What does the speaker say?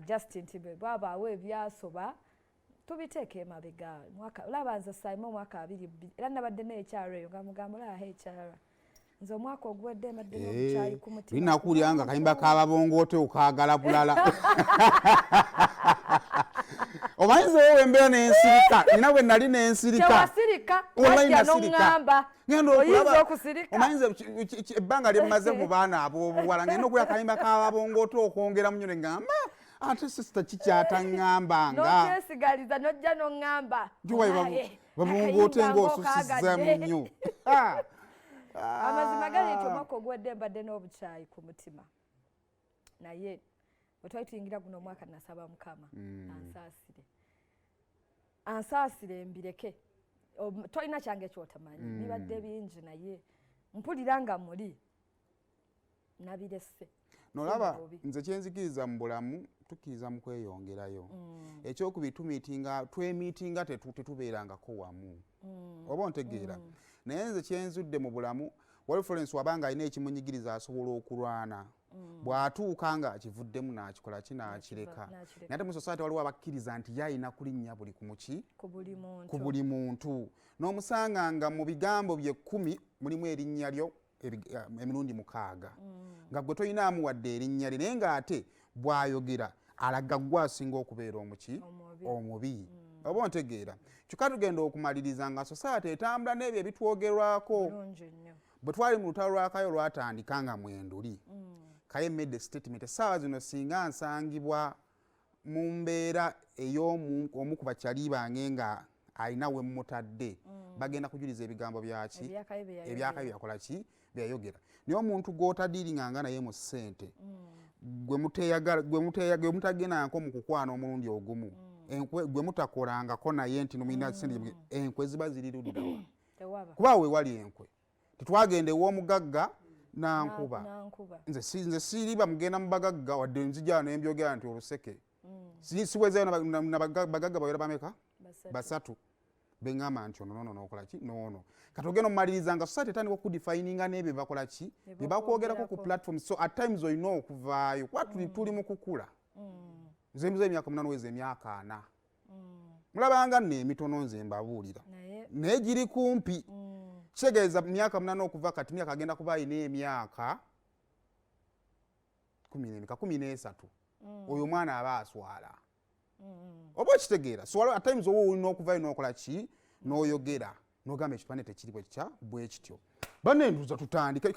Just nti bwe bwabaawo ebyasoba, tubiteeka emabega. Olaba nze Saima, omwaka abiri era nabadde ne HR eyo nga mugamba, olaba HR, nze omwaka oguwedde mbadde n'obukyayi ku mutima. Linakuwulira nga kayimba k'ababongoote okaagala bulala. Omanyizewo wembeera nensirika, nina bwe nali nensirika. Tewasirika. Wallahi. Wajja Nasirika. n'oŋŋamba Ngenda oyinza okulaba okusirika. Omanyize ebbanga lye mmaze mu baana ab'obuwala, ngenda okulya akayimba k'ababongoote okwongera mu nnyo, ne ŋŋamba, ate sister kikyataŋŋamba nga N'okyesigaliza, n'ojja n'oŋŋamba. Juwayi. "Owaye, Babongoote akayimba ng'osusizza mu ng'okaagadde." nnyo. Amazima gali nti omwaka oguwedde mbadde n'obukyayi ku mutima, naye bwe twali tuyingira guno omwaka, nasaba Mukama ansaasire, ansaasire mbireke. Tolina kyange kyotamanyi, bibadde bingi, naye mpulira nga muli nabirese. Nolaba Bubi. Nze kyenzikiriza mu bulamu, tukkiriza mu kweyongerayo. Ekyokubiri, tumiitinga, twemiitinga, tetubeerangako wamu, oba ontegeera? Naye nze kyenzudde mu bulamu, wali Florence wabanga alina ekimunyigiriza, asobola okulwana, bw'atuuka nga akivuddemu n'akikola ki, n'akireka. N'akireka. Naye ate mu society waliwo abakkiriza nti ye alina kulinnya buli ku muki ku buli muntu. Ku buli muntu, n'omusanga nga mu bigambo bye 10 mulimu erinnya lyo emirundi 6, nga gwe tolinaamu wadde erinnya lye, naye ng'ate bw'ayogera alaga gwe asinga okubeera omuki. Omubi. Omubi, oba ontegeera? Kyokka tugenda okumaliriza nga society etambula n'ebyo ebitwogerwako. Bulungi nnyo. Bwe twali mu lutalo lwakayo lwatandika nga mwenduli, Kaye made a statement. Essaawa zino singa nsangibwa mu mbeera ey'omu omu ku bakyali bange nga alina we mmutadde, bagenda kujuliza ebigambo byaki? Ebyakayo bye yayogera. Ebyakayo byakola ki, byeyayogera. Naye omuntu gw'otadiringanga naye mu ssente, gwe mutagendangako mu kukwana omulundi ogumu, enkwe gwe mutakolangako naye nti nomulina ssente, enkwe ziba ziri luddawa? Tewaba. Kuba we wali enkwe, tetwagenda ew'omugagga nankuba. Nankuba. Nze siriba mugenda mu bagagga, wadde nzija nembyogera nti oluseke. Siwezayo bagagga bawera bameka? Basatu. Basatu beŋŋamba nti ono noono nokola ki noono. Kati ogenda omumaliriza nga society etandika okudefininga n'ebyo byebakola ki, Bye bye bakwogerako ku bakwogerako. platform. So at times olina okuvaayo kuba tuli mu kukula. Nze mbuza emyaka 8, weza emyaka 40, mulabanga nno emitono, nze mbabuulira. Naye naye giri kumpi. Kitegeeza myaka 8 okuva kati, myaka agenda kuba alina emyaka kumi n'emeka, 13. Oyo omwana aba aswala, oba okitegeera? So waliwo at times oba olina okuvayo n'okola ki, n'oyogera, n'ogamba ekipande tekiri bwe kitya, bwe kityo. Banne, nduza tutandike.